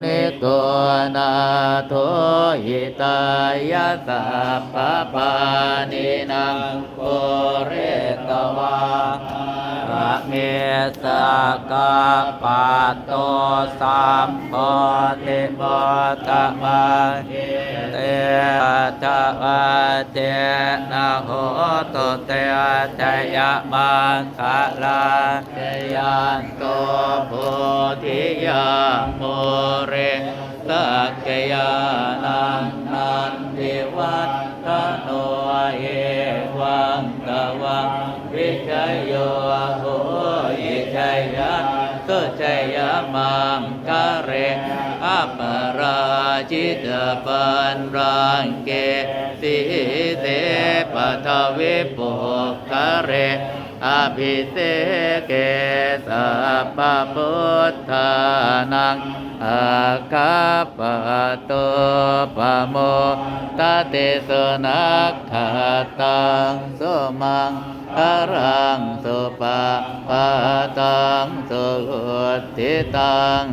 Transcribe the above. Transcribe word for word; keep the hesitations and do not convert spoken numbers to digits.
niko nātho hitāya sabbapāṇinaṃ pūretvā pāramī sabbā patto sambodhimuttamaṃ. Etena saccavajjena hotu te jayamaṅgalaṃ. Jayanto bodhiyā mūle sakyānaṃ nandivaḍḍhano evaṃ tvaṃ vijayo hohi jayassu jayamaṅgale aparājitapallaṅke sīse paṭhavipokkhare abhiseke sabbabuddhānaṃ aggappatto pamodati. Sunakkhattaṃ sumaṅgalaṃ supabhātaṃ suhuṭṭhitaṃ